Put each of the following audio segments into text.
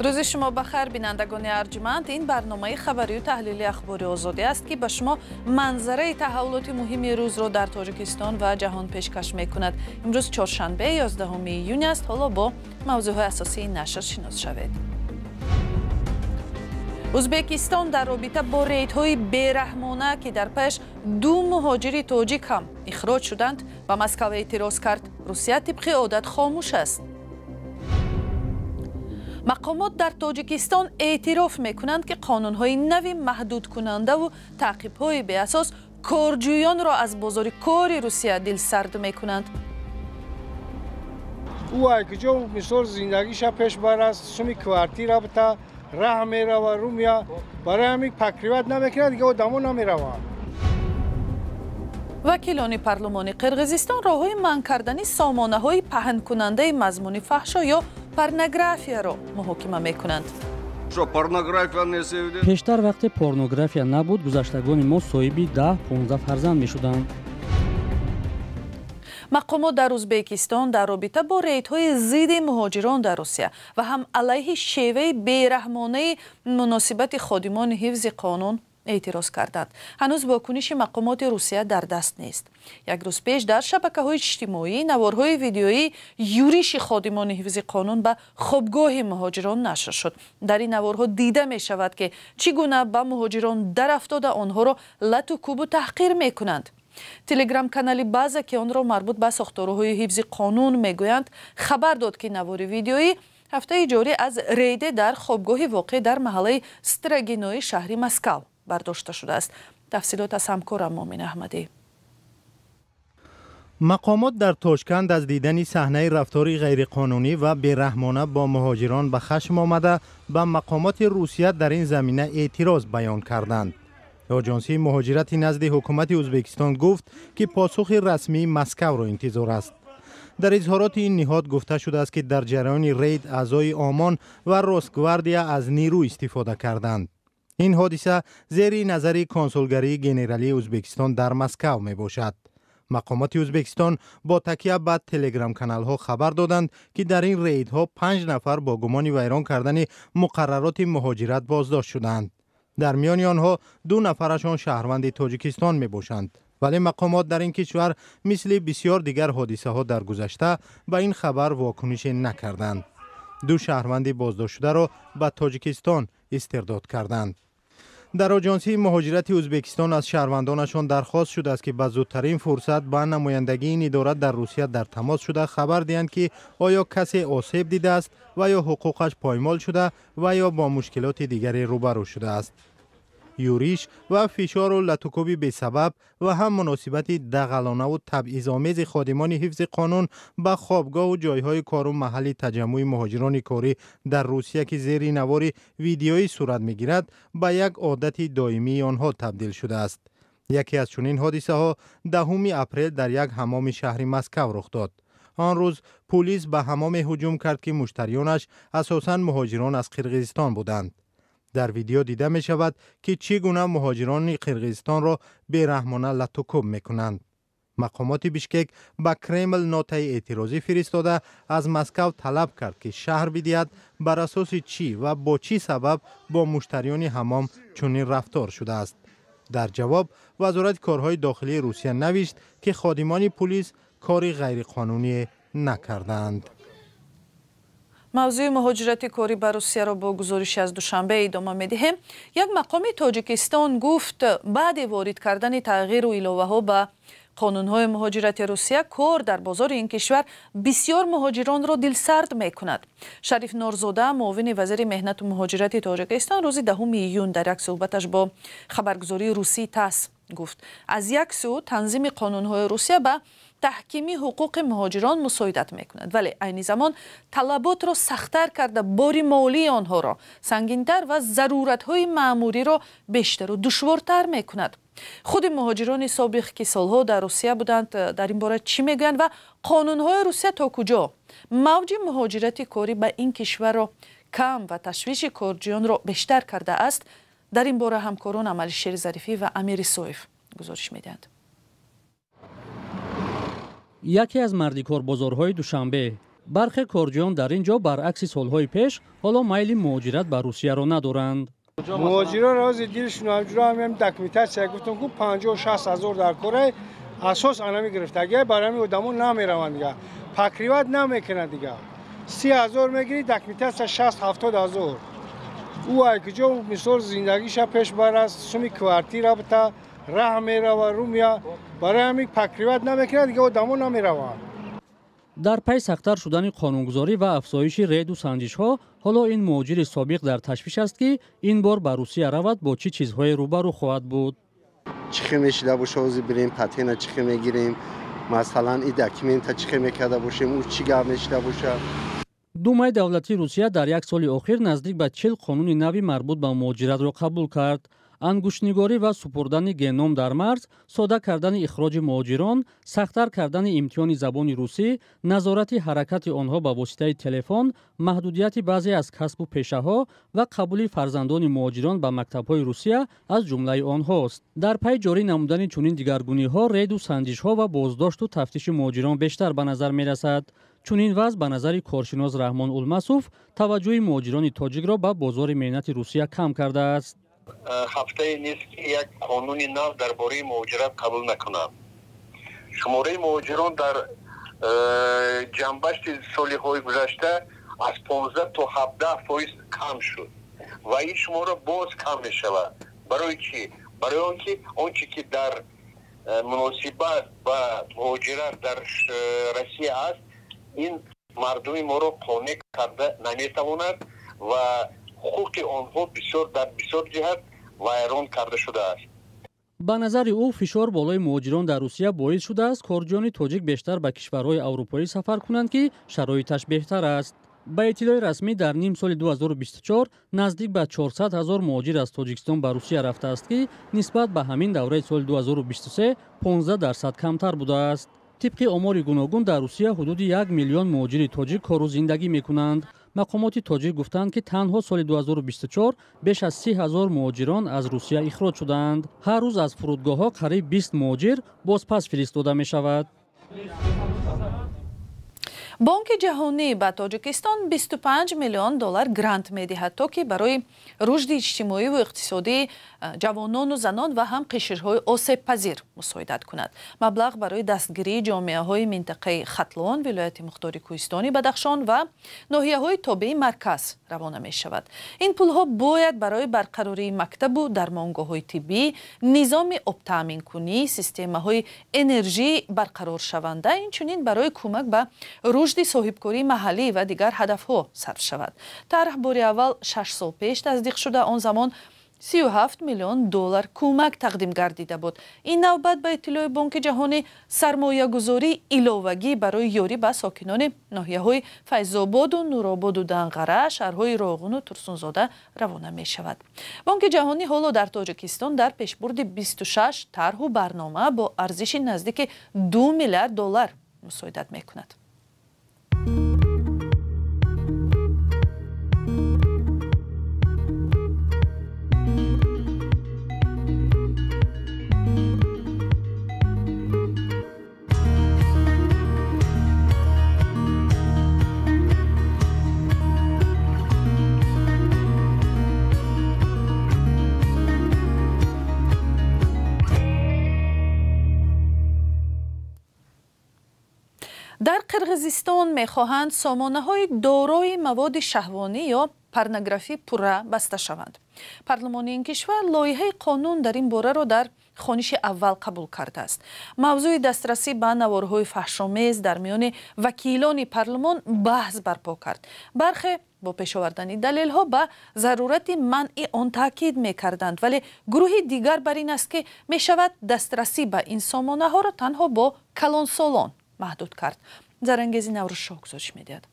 Рӯзи шумо ба хайр, бинандагони арҷманд. Ин барномаи хабарию таҳлили Ахбори Озодӣ аст, ки ба шумо манзараи таҳаввулоти муҳими рӯзро дар Тоҷикистон ва ҷаҳон пешкаш мекунад. Имрӯз чоршанбе, 11 июн аст. Ҳоло бо мавзӯъҳои асосии нашр шинос шавед. Ӯзбекистон дар робита бо рейдҳои бераҳмона, ки дар пеш ду муҳоҷири тоҷик ҳам ихроҷ шуданд, ба Москва эътироз кард. Русия тибқи одат хомӯш аст. Мақомот дар Тоҷикистон эътироф мекунанд, ки қонунҳои нави маҳдудкунандаву таъқибҳои беасос корҷӯёнро аз бозори кори Русия дилсард мекунанд. Ӯ куҷо, мисол, зиндагиша пеш барад, суми квартира бита, раҳ мерава, румия, барои ҳамин покрывать намекунад, дига одамо намераванд. Вакилони парлумони Қирғизистон роҳҳои манъ кардани сомонаҳои паҳнкунандаи мазмуни фаҳшо ё порнографияро муҳокима мекунанд. Пештар, вақте порнография набуд, гузаштагони мо соҳиби 10-15 фарзанд мешуданд. Мақомот дар Ӯзбекистон дар робита бо рейдҳои зидди муҳоҷирон дар Русия ва ҳам алайҳи шеваи бераҳмонаи муносибати ходимони ҳифзи қонун эътироз карданд. Ҳанӯз вокуниши мақомоти Русия дар даст нест. Як рӯз пеш дар шабакаҳои иҷтимоӣ наворҳои видеоии юриши ходимони ҳифзи қонун ба хобгоҳи муҳоҷирон нашр шуд. Дар ин наворҳо дида мешавад, ки чӣ гуна ба муҳоҷирон дарафтода, онҳоро лату кӯбу таҳқир мекунанд. Телеграм-канали База, ки онро марбут ба сохторҳои ҳифзи қонун мегӯянд, хабар дод, ки навори видеоӣ ҳафтаи ҷорӣ аз рейде дар хобгоҳи воқеъ дар маҳаллаи Строгинои шаҳри Москав бардошта шудааст. Тафсилот аз ҳамкорам Муъмин Аҳмадӣ. Мақомот дар Тошканд аз дидани саҳнаи рафтори ғайриқонунӣ ва бераҳмона бо муҳоҷирон ба хашм омада, ба мақомоти Русия дар ин замина эътироз баён карданд. Оҷонсии муҳоҷирати назди ҳукумати Ӯзбекистон гуфт, ки посухи расмии Москавро интизор аст. Дар изҳороти ин ниҳод гуфта шудааст, ки дар ҷараёни рейд аъзои ОМОН ва Росгвардия аз нирӯ истифода карданд. Ин ҳодиса зери назари консулгарии генералии Ӯзбекистон дар Москав мебошад. Мақомоти Ӯзбекистон бо такя ба телеграм-каналҳо хабар доданд, ки дар ин рейдҳо панҷ нафар бо гумони вайрон кардани муқаррароти муҳоҷират боздошт шуданд. Дар миёни онҳо ду нафарашон шаҳрванди Тоҷикистон мебошанд. Вале мақомот дар ин кишвар, мисли бисёр дигар ҳодисаҳо дар гузашта, ба ин хабар вокунише накарданд. Ду шаҳрванди боздоштшударо ба Тоҷикистон истирдод карданд. Дар Оҷонсии муҳоҷирати Ӯзбекистон аз шаҳрвандонашон дархост шудааст, ки ба зудтарин фурсат ба намояндагии ин идора дар Русия дар тамос шуда, хабар диҳанд, ки оё касе осеб дидааст ва ё ҳуқуқаш поймол шуда ва ё бо мушкилоти дигаре рӯбарӯ шудааст. Юриш ва фишору латукӯби бесабаб ва ҳам муносибати дағалонаву табъизомези ходимони ҳифзи қонун ба хобгоҳу ҷойҳои кору маҳалли таҷаммӯи муҳоҷирони корӣ дар Русия, ки зери навори видеоӣ сурат мегирад, ба як одати доимии онҳо табдил шудааст. Яке аз чунин ҳодисаҳо 10 апрел дар як ҳамоми шаҳри Москав рух дод. Он рӯз пулис ба ҳамоме ҳуҷум кард, ки муштариёнаш асосан муҳоҷирон аз Қирғизистон буданд. Дар видео дида мешавад, ки чӣ гуна муҳоҷирони Қирғизистонро бераҳмона латукӯб мекунанд. Мақомоти Бишкек ба Кремл нотаи эътирозӣ фиристода, аз Москав талаб кард, ки шарҳ бидиҳад, бар асоси чӣ ва бо чӣ сабаб бо муштариёни ҳамом чунин рафтор шудааст. Дар ҷавоб Вазорати корҳои дохилии Русия навишт, ки ходимони пулис кори ғайриқонуние накардаанд. Мавзӯи муҳоҷирати корӣ ба Русияро бо гузориши аз Душанбе идома медиҳем. Як мақоми Тоҷикистон гуфт, баъди ворид кардани тағйиру иловаҳо ба қонунҳои муҳоҷирати Русия, кор дар бозори ин кишвар бисёр муҳоҷиронро дилсард мекунад. Шариф Норзода, муовини вазири меҳнату муҳоҷирати Тоҷикистон, рӯзи 10 июн дар як суҳбаташ бо хабаргузории русии ТАСС гуфт, аз як сӯ танзими қонунҳои Русия ба таҳкими ҳуқуқи муҳоҷирон мусоидат мекунад, вале айни замон талаботро сахттар карда, бори молии онҳоро сангинтар ва заруратҳои маъмуриро бештару душвортар мекунад. Худи муҳоҷирони собиқ, ки солҳо дар Русия буданд, дар ин бора чӣ мегӯянд ва қонунҳои Русия то куҷо мавҷи муҳоҷирати корӣ ба ин кишварро кам ва ташвиши корҷӯёнро бештар кардааст, дар ин бора ҳамкорон Амалишери Зарифӣ ва Амир Исоев гузориш медиҳанд. Яке аз мардикорбозорҳои Душанбе. Бархе корҷӯён дар ин ҷо баръакси солҳои пеш ҳоло майли муҳоҷират ба Русияро надоранд. Муҳоҷирон рози дилшон ҳамҷура ҳамин документатсия гуфтам ку 50-60 ҳазор дар кора асос анами гирифтагия барои ҳамин одамо намераванд дига. Покриват намекунад дига. 30 ҳазор мегири документатсия 60-70 ҳазор. Ӯ ай куҷо мисол зиндагиша пеш барад, суми квартира бита, раҳ мерава, румия. Барои ҳамин покриват намекунад дига, одамо намераванд. Дар пай сахттар шудани қонунгузорӣ ва афзоиши реду санҷишҳо ҳоло ин муҳоҷири собиқ дар ташвиш аст, ки ин бор ба Русия равад бо чӣ чизҳое рӯбарӯ хоҳад буд. Чӣ хел мешида боша, ҳозир бирем патена чӣ хел мегирем, масалан и документа чӣ хел мекарда бошем, ӯ чӣ гап мешида боша. Думаи давлатии Русия дар як соли охир наздик ба 40 қонуни нави марбут ба муҳоҷиратро қабул кард. Ангуштнигорӣ ва супурдани геном дар марз, сода кардани ихроҷи муҳоҷирон, сахттар кардани имтиҳони забони русӣ, назорати ҳаракати онҳо ба воситаи телефон, маҳдудияти баъзе аз касбу пешаҳо ва қабули фарзандони муҳоҷирон ба мактабҳои Русия аз ҷумлаи онҳост. Дар пай ҷорӣ намудани чунин дигаргуниҳо реду санҷишҳо ва боздошту тафтиши муҳоҷирон бештар ба назар мерасад. Чунин вазъ ба назари коршинос Раҳмон Улмасов таваҷҷӯҳи муҳоҷирони тоҷикро ба бозори меҳнати Русия кам кардааст. Ҳафтае нест, ки як қонуни нав дар бораи муҳоҷират қабул накунанд. Шумораи муҳоҷирон дар ҷанбашти солиҳои гузашта аз 15 то 17% кам шуд ва ин шумора боз кам мешавад. Барои чӣ? Барои он ки он чӣ ки дар муносибат ба муҳоҷират дар Россия аст, ин мардуми моро қонеъ карда наметавонад ва ҳуқуқи онҳо дар бисёр ҷиҳат вайрон карда шудааст. Ба назари ӯ фишор болои муҳоҷирон дар Русия боис шудааст корҷӯёни тоҷик бештар ба кишварҳои аврупоӣ сафар кунанд, ки шароиташ беҳтар аст. Ба иттилои расмӣ дар ним соли 2024 наздик ба 400 ҳазор муҳоҷир аз Тоҷикистон ба Русия рафтааст, ки нисбат ба ҳамин давраи соли 2023 15% камтар будааст. Тибқи омори гуногун дар Русия ҳудуди 1 миллион муҳоҷири тоҷик кору зиндагӣ мекунанд. Мақомоти тоҷик гуфтанд, ки танҳо соли 2024 беш аз 30 ҳазор муҳоҷирон аз Русия ихроҷ шудаанд. Ҳар рӯз аз фурудгоҳҳо қариб 20 муҳоҷир бозпас фиристода мешавад. Бонки ҷаҳонӣ ба Тоҷикистон 25 миллион доллар грант медиҳад, то ки барои рушди иҷтимоӣ ва иқтисодии ҷавонону занон ва ҳам қишрҳои осебпазир мусоидат кунад. Маблағ барои дастгирии ҷомеаҳои минтақаи Хатлон, вилояти мухтори Кӯҳистони Бадахшон ва ноҳияҳои тобеи марказ равона мешавад. Ин пулҳо бояд барои барқарории мактабу дармонгоҳҳои тиббӣ, низоми обтаъминкунӣ, системаҳои энержии барқароршаванда, инчунин барои кӯмак ба рушди соҳибкории маҳаллӣ ва дигар ҳадафҳо сарф шавад. Тарҳ бори аввал 6 сол пеш тасдиқ шуда, он замон 37 миллион доллар кӯмак тақдим гардида буд. Ин навбат ба иттилои Бонки ҷаҳонӣ сармоягузории иловагӣ барои ёрӣ ба сокинони ноҳияҳои Файзободу Нурободу Данғара, шаҳрҳои Роғуну Турсунзода равона мешавад. Бонки ҷаҳонӣ ҳоло дар Тоҷикистон дар пешбурди 26 тарҳу барнома бо арзиши наздики 2 миллиард доллар мусоидат мекунад. Дар Қирғизистон мехоҳанд сомонаҳои дорои маводи шаҳвонӣ ё порнографӣ пурра баста шаванд. Парлумони ин кишвар лоиҳаи қонун дар ин бораро дар хониши аввал қабул кардааст. Мавзӯи дастрасӣ ба наворҳои фаҳшомез дар миёни вакилони парлумон баҳс барпо кард. Бархе бо пешовардани далелҳо ба зарурати манъи он таъкид мекарданд, вале гурӯҳи дигар бар ин аст, ки мешавад дастрасӣ ба ин сомонаҳоро танҳо бо калонсолон маҳдуд кард. Зарангези Наврӯзшоҳ гузориш медиҳад.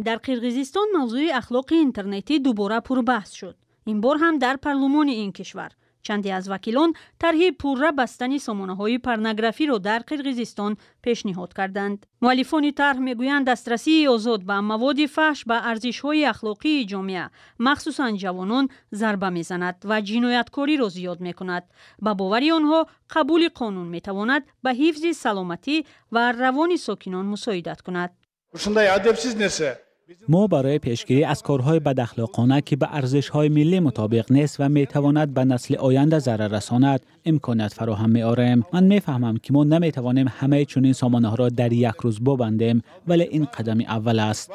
Дар Қирғизистон мавзӯи ахлоқи интернетӣ дубора пурбаҳс шуд. Ин бор ҳам дар парлумони ин кишвар. Чанде аз вакилон тарҳи пурра бастани сомонаҳои порнографиро дар Қирғизистон пешниҳод карданд. Муаллифони тарҳ мегӯянд, дастрасии озод ба маводи фаҳш ба арзишҳои ахлоқии ҷомеа, махсусан ҷавонон, зарба мезанад ва ҷинояткориро зиёд мекунад. Ба бовари онҳо, қабули қонун метавонад ба ҳифзи саломатӣ ва равони сокинон мусоидат кунад. Мо барои пешгирӣ аз корҳои бадахлоқона, ки ба арзишҳои миллӣ мутобиқ нест ва метавонад ба насли оянда зарар расонад, имконият фароҳам меорем. Ман мефаҳмам, ки мо наметавонем ҳамаи чунин сомонаҳоро дар як рӯз бубандем, вале ин қадами аввал аст.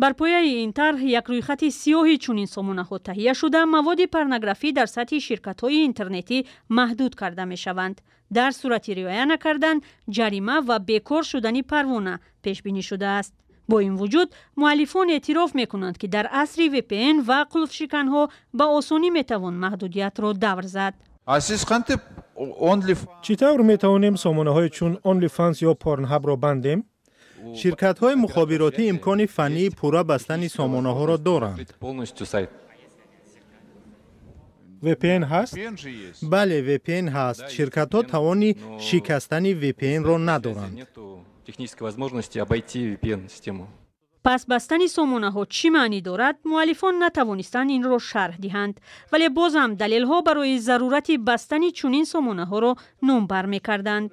Бар пояи ин тарҳ як рӯйхати сиёҳи чунин сомонаҳо таҳия шуда, маводи порнографӣ дар сатҳи ширкатҳои интернетӣ маҳдуд карда мешаванд. Дар сурати риоя накардан, ҷарима ва бекор шудани парвона пешбинӣ шудааст. Бо ин вуҷуд, муаллифон эътироф мекунанд, ки дар асри VPN ва қулфшиканҳо ба осонӣ метавон маҳдудиятро давр зад. Чӣ тавр метавонем сомонаҳои чун OnlyFans ё Pornhub-ро бандем? Ширкатҳои мухобиротӣ имкони фаннии пурра бастани сомонаҳоро доранд. VPN ҳаст? Бале, VPN ҳаст. Ширкатҳо тавони шикастани VPN-ро надоранд. Технической возможности обойти VPN-систему. Пас бастани сомонаҳо чӣ маънӣ дорад, муаллифон натавонистанд инро шарҳ диҳанд. Вале бозам далелҳо барои зарурати бастани чунин сомонаҳоро номбар мекарданд.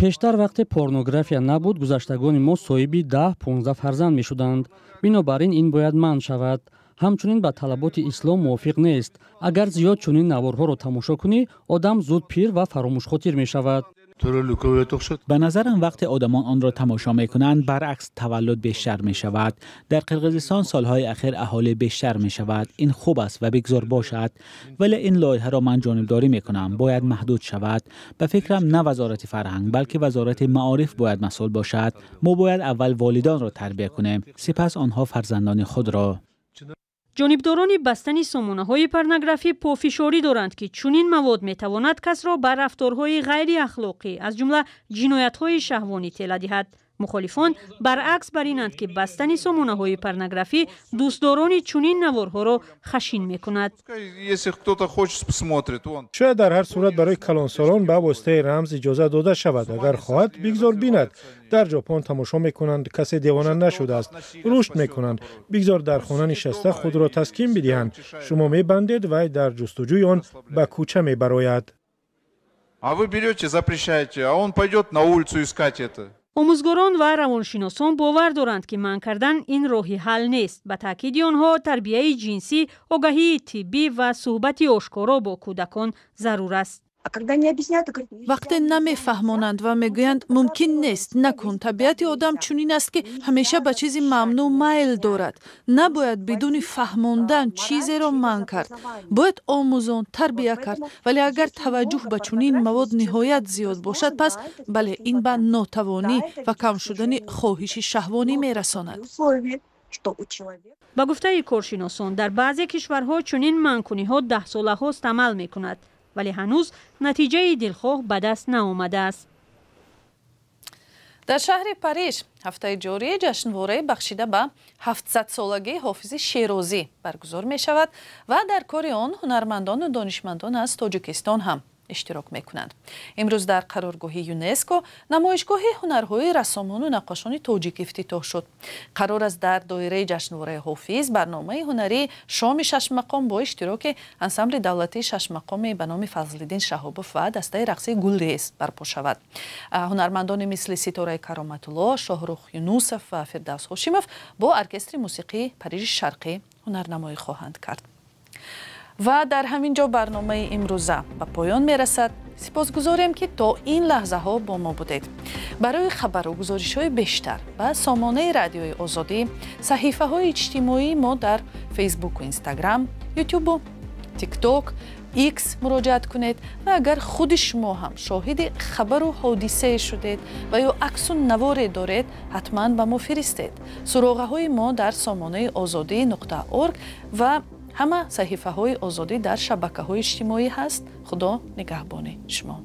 Пештар вақте порнография набуд, гузаштагони мо соҳиби 10-15 фарзанд мешуданд. Бинобар ин ин бояд манъ шавад. Ҳамчунин ба талаботи ислом мувофиқ нест. Агар зиёд чунин наворҳоро тамошо кунӣ, одам зуд пир ва фаромӯшхотир мешавад. Ба назарам, вақте одамон онро тамошо мекунанд, баръакс, таваллуд бештар мешавад. Дар Қирғизистон солҳои ахир аҳолӣ бештар мешавад. Ин хуб аст ва бигзор бошад, вале ин лоиҳаро ман ҷонибдорӣ мекунам. Бояд маҳдуд шавад. Ба фикрам, на вазорати фарҳанг, балки вазорати маориф бояд масъул бошад. Мо бояд аввал волидонро тарбия кунем, сипас онҳо фарзандони худро. Ҷонибдорони бастани сомонаҳои порнографӣ пофишорӣ доранд, ки чунин мавод метавонад касро ба рафторҳои ғайриахлоқӣ, аз ҷумла ҷиноятҳои шаҳвонӣ тела диҳад. Мухолифон баръакс бар инанд, ки бастани сомонаҳои порнографӣ дӯстдорони чунин наворҳоро хашин мекунад. Шояд дар ҳар сурат барои калонсолон ба воситаи рамз иҷоза дода шавад. Агар хоҳад, бигзор бинад. Дар Ҷопон тамошо мекунанд, касе девона нашудааст, рушд мекунанд. Бигзор дар хона нишаста худро таскин бидиҳанд. Шумо мебандед, вай дар ҷустуҷӯи он ба кӯча мебарояд. А вы берете, запрещаете, а он пойдет на улицу искать это. Омӯзгорон ва равоншиносон бовар доранд, ки манъ кардан ин роҳи ҳал нест. Ба таъкиди онҳо, тарбияи ҷинсӣ, огаҳии тиббӣ ва суҳбати ошкоро бо кӯдакон зарур аст. Вақте намефаҳмонанд ва мегӯянд, мумкин нест, накун, табиати одам чунин аст, ки ҳамеша ба чизи мамнӯъ майл дорад. Набояд бидуни фаҳмондан чизеро манъ кард, бояд омӯзон, тарбия кард. Вале агар таваҷҷӯҳ ба чунин мавод ниҳоят зиёд бошад, пас бале, ин ба нотавонӣ ва кам шудани хоҳиши шаҳвонӣ мерасонад. Ба гуфтаи коршиносон, дар баъзе кишварҳо чунин манъкуниҳо даҳсолаҳост амал мекунад, вале ҳанӯз натиҷаи дилхоҳ ба даст наомадааст. Дар шаҳри Париж ҳафтаи ҷорӣ ҷашнвораи бахшида ба 700-солагии Ҳофизи Шерозӣ баргузор мешавад ва дар кори он ҳунармандону донишмандон аз Тоҷикистон ҳам иштирок мекунанд. Имрӯз дар қароргоҳи ЮНЕСКО намоишгоҳи ҳунарҳои рассомону наққошони тоҷик ифтитоҳ шуд. Қарор аст дар доираи ҷашнвораи Ҳофиз барномаи ҳунарии шоми шашмақом бо иштироки ансамбли давлатии шашмақоми ба номи Фазлиддин Шаҳобов ва дастаи рақсии Гулрез барпо шавад. Ҳунармандони мисли Ситораи Кароматулло, Шоҳрух Юнусов ва Фирдавс Ҳошимов бо оркестри мусиқии Парижи Шарқӣ ҳунарнамоӣ хоҳанд кард. Ва дар ҳамин ҷо барномаи имрӯза ба поён мерасад. Сипосгузорем, ки то ин лаҳзаҳо бо мо будед. Барои хабару гузоришҳои бештар ба сомонаи Радиои Озодӣ, саҳифаҳои иҷтимоии мо дар Фейсбуку Инстаграм, Ютубу Тикток, Икс муроҷиат кунед ва агар худи шумо ҳам шоҳиди хабару ҳодисае шудед ва ё аксу наворе доред, ҳатман ба мо фиристед. Суроғаҳои мо дар сомонаи озодӣ.орг ва ҳама саҳифаҳои Озодӣ дар шабакаҳои иҷтимоӣ ҳаст. Худо нигаҳбони шумо.